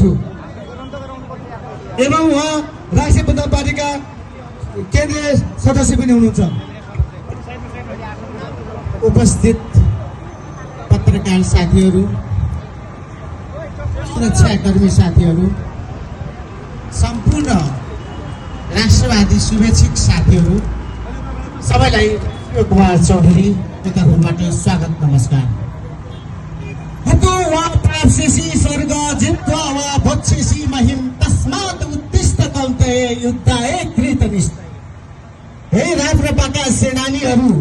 छु एवं उहाँ राष्ट्रिय जनता पार्टीका केन्द्रीय सदस्य पनि हुनुहुन्छ। उपस्थित पत्रकार साथीहरू, सुरक्षाकर्मी साथीहरू, सम्पूर्ण राष्ट्रवादी शुभेच्छुक साथीहरू, सबैलाई कुमार चौधरी तर्फबाट स्वागत नमस्कार। हतो वा प्राप्स्यसि स्वर्ग जित्वा वा भक्ष्यसि महिम तस्मात् उत्तिष्ठ कौन्तेय युद्धाय कृतनिष्ठ। हे राष्ट्रपाका सेनानीहरू,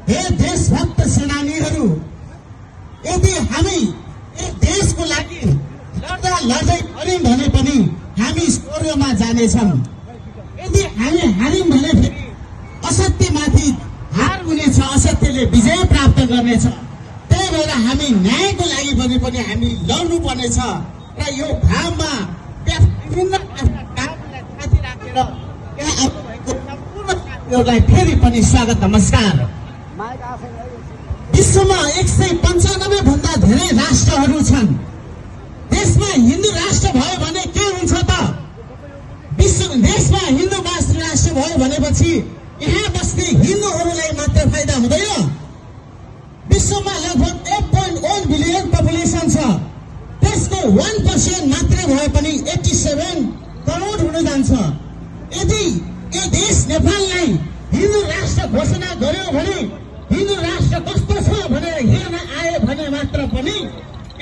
हे देशभक्त सेनानीहरू, यदि हामी यस देशको लागि लड्दा लड्दै पर्यौं भने पनि हामी स्वर्गमा जानेछौँ। यदि हामी हार्यौं भने फेरि असत्यमाथि हार हुनेछ, असत्यले विजय प्राप्त गर्नेछ। त्यही भएर हामी न्यायको लागि भने पनि हामी लड्नु पर्नेछ र यो घाममा विभिन्न कामलाई साथी राखेर यहाँ आउनुभएको सम्पूर्ण साथीहरूलाई फेरि पनि स्वागत नमस्कार। विश्वमा 195 भन्दा धेरै राष्ट्रहरू छन्। देशमा हिन्दू राष्ट्र भयो भने के हुन्छ त? देशमा हिन्दू राष्ट्र भयो भनेपछि यहाँ बस्ने हिन्दूहरूलाई मात्र फाइदा हुँदैन। विश्वमा लगभग 8.1 बिलियन पपुलेसन छ। त्यसको 1% मात्रै भए पनि 87 करोड हुन जान्छ। यदि यो देश नेपाललाई हिन्दू राष्ट्र घोषणा गर्यो भने हिन्दू राष्ट्र कस्तो छ भनेर हेर्न आए भने मात्र पनि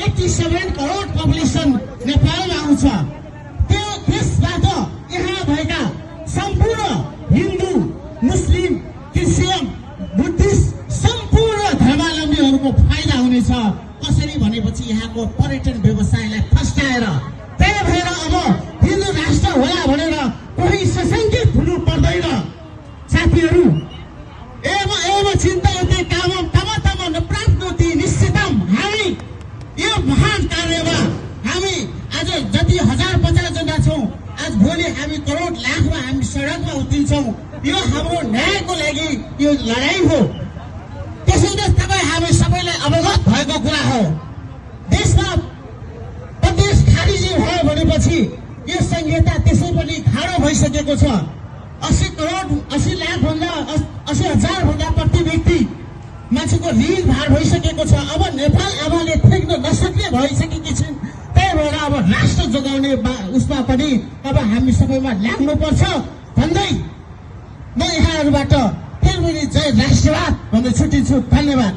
87 करोड पपुलेसन नेपालमा आउँछ। त्यो देशबाट यहाँ भएका सम्पूर्ण हिन्दू, मुस्लिम, क्रिस्चियन, बुद्धिस्ट सम्पूर्ण धर्मावलम्बीहरूको फाइदा हुनेछ। कसरी भनेपछि यहाँको पर्यटन व्यवसायलाई फस्टाएर। त्यही भएर अब हिन्दू राष्ट्र होला भनेर कोही सशङ्कित हुनु पर्दैन साथीहरू। एव चिन्तयते कामं तम तम न प्राप्नोति निश्चितम। हामी यो महान कार्यमा हामी आज जति 1050 जना छौँ, आज भोलि हामी करोड लाखमा हामी सडकमा उत्रिन्छौँ। यो हाम्रो न्यायको लागि यो लडाईँ हो। त्यसैले तपाईँ हामी सबैलाई अवगत भएको कुरा हो। देशमा प्रदेश खारिजी भयो भनेपछि यो संहिता त्यसै पनि खाडो भइसकेको छ। 80 लाख भन्दा प्रति व्यक्ति मान्छेको ऋण भार भइसकेको छ। अब नेपाल आमाले फेक्न नसक्ने भइसकेकी छिन्। त्यही भएर अब राष्ट्र जोगाउने उसमा पनि अब हामी सबैमा लाग्नुपर्छ भन्दै म यहाँहरूबाट फेरि पनि जय राष्ट्रवाद भन्दै छुट्टिन्छु। धन्यवाद।